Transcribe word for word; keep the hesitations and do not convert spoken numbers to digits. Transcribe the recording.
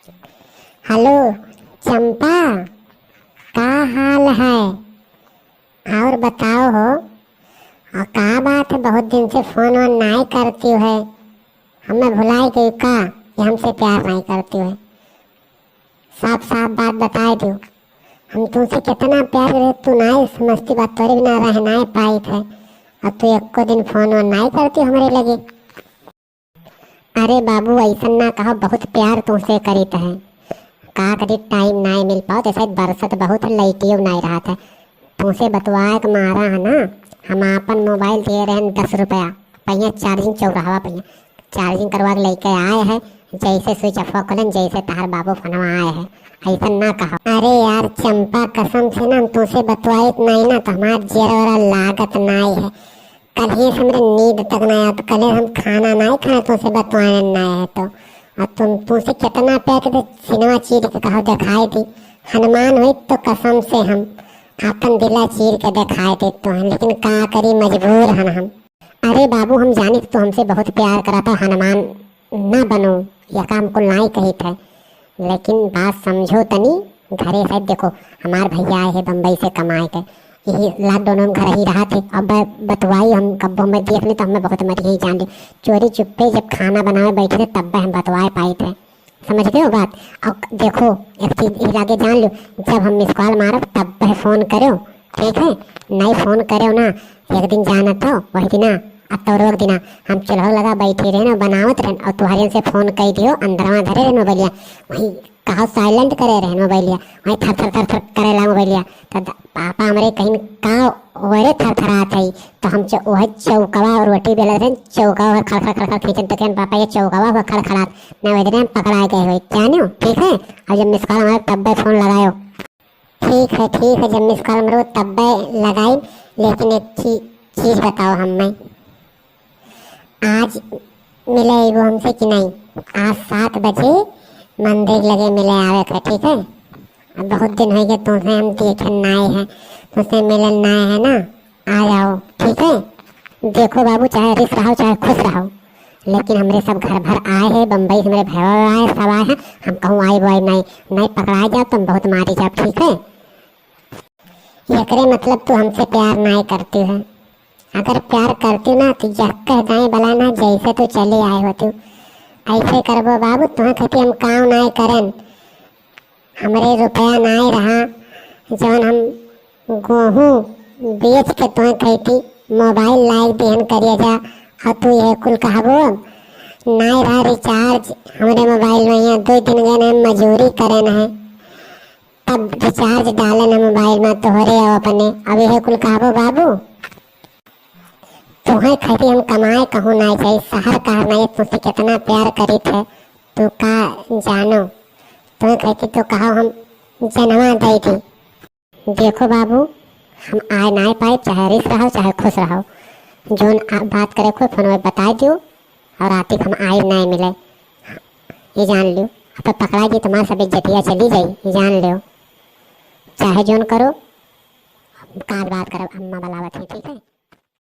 हेलो चंपा, का हाल है? और बताओ हो, और का बात है, बहुत दिन से फोन वोन नाई करती हो, हमें भुलाई गई का कि हमसे प्यार नाई करती हो? साफ साफ बात बताए दो, हम तुमसे कितना प्यार करे, तू नाई समझती बात, तोरे बिना रह नाई पाई थे, और तू एको दिन फोन वोन नाई करती हमरे लगे। अरे बाबू, ऐसन ना कहो, बहुत प्यार तुमसे करीत है। का करी, टाइम नाई मिल पाओ, जैसे बरसत बहुत है, लइटियो नाई रहत है। तुमसे बतवाए के मारा है ना, हम आपन मोबाइल दिए रहन दस रुपया, पहिया चार्जिंग चौराहवा पहिया चार्जिंग करवा के लेके आए है, जैसे स्विच ऑफ करें, जैसे तहार बाबू फोनवा आए है, ऐसन ना कहो। अरे यार चंपा, कसम से ना हम तुमसे बतवाइत नाई ना, तो हमार जियरा लागत नाई है। कल ही से हमरे नींद तक ना आया, तो कल हम खाना ना ही खाए, तुमसे बतवाए ना है तो। और तुम, तुमसे कितना प्यार के तो सिनेमा चीर के कहो दिखाई दी, हनुमान हुई तो कसम से हम अपन दिला चीर के दिखाई दे तो हैं, लेकिन का करी, मजबूर हन हम। अरे बाबू, हम जानी तो हमसे बहुत प्यार करा था, हनुमान ना बनो, या काम कुल नाई कही थे। लेकिन बात समझो तनी, घरे से देखो, हमार भैया आए हैं बम्बई से कमाए के, यही लॉकडाउन में घर ही रहा थे। अब ब-, बतवाई हम कब्बो में देख ले तो हमें बहुत मरी ही जान ली। चोरी चुप्पे जब खाना बनावे बैठे थे तब हम बतवाए पाए थे, समझ गए हो बात? और देखो, एक चीज इस लागे जान लो, जब हम मिस कॉल मारब तब फोन करो, ठीक है? नहीं फोन करो ना, एक दिन जानत हो वही दिना, अब तो रोक दिना, हम चूल्हा लगा बैठे रहे ना, बनावत रहे, और तुहरियन से फोन कई दियो, अंदरवा धरे रहे मोबाइलिया, वही कहा साइलेंट करे रहे मोबाइलिया, वही थर थर थर थर करे ला मोबाइलिया। तो द-, पापा हमरे कहीं का ओरे थर थरात है, तो हम च-, वह चौकवा और रोटी बेलत रहे, चौकवा वह खड़ खड़ खड़ खड़ खींचन, तो कहन, "पापा, ये चौकवा वह खड़ खड़ात, ना वही दिन हम पकड़ा गए हुए, जानियो, ठीक है? और जब मिस कॉल हमारे तब फोन लगायो।" ठीक है, ठीक है, जब मिस कॉल मरो तब लगाई, लेकिन एक ची-, चीज बताओ हमें, आज मिले अइबो हमसे कि नहीं? आज सात बजे मंदिर लगे मिले आवे के, ठीक है? अब बहुत दिन हो गए तुमसे हम देखे नाई है, तुमसे मिले नाई है ना, आ जाओ, ठीक है? देखो बाबू, चाहे रिस रहो चाहे खुश रहो, लेकिन हमरे सब घर भर आए हैं, बम्बई से हमरे भैया आए, सब आए हैं, हम कहूँ आई बोई नहीं, नहीं पकड़ा जाओ तुम बहुत मारी जाओ, ठीक है? एकरे मतलब तू हमसे प्यार नाई करती है। अगर प्यार करती ना तो यह कह दाएं भला ना जैसे तू चली आए होती। ऐसे करबो बाबू, तुहे खातिर हम काम नाई करन। हमरे रुपया नाई रहा, जौन हम गोहूँ बेच के तुहे खातिर मोबाइल लाई देहन करिया जा, और तू यह कुल कहबो। नाई रहा रिचार्ज हमरे मोबाइल में, यहाँ दो दिन गए हैं मजूरी करन है, तब रिचार्ज डाले न मोबाइल में तोहरे और अपने। अब यह कुल कहबो बाबू, तोहे खातिर हम कमाए कहूँ ना जाई, शहर का ना, ये तुझसे कितना प्यार करीत है, तू का जानो, तोहे खातिर तो कहो हम जनवा दे दी। देखो बाबू, हम आए ना पाए, चाहे रिस रहो चाहे खुश रहो, जोन आ-, बात करे को फोन में बताई दियो, और राती हम आई ना मिले, ये जान लियो। अब तो पकड़ा जी तुम्हार सब इज्जतिया चली जाई, ये जान लियो। चाहे जोन करो, काल बात करब, अम्मा बुलावत है, ठीक है?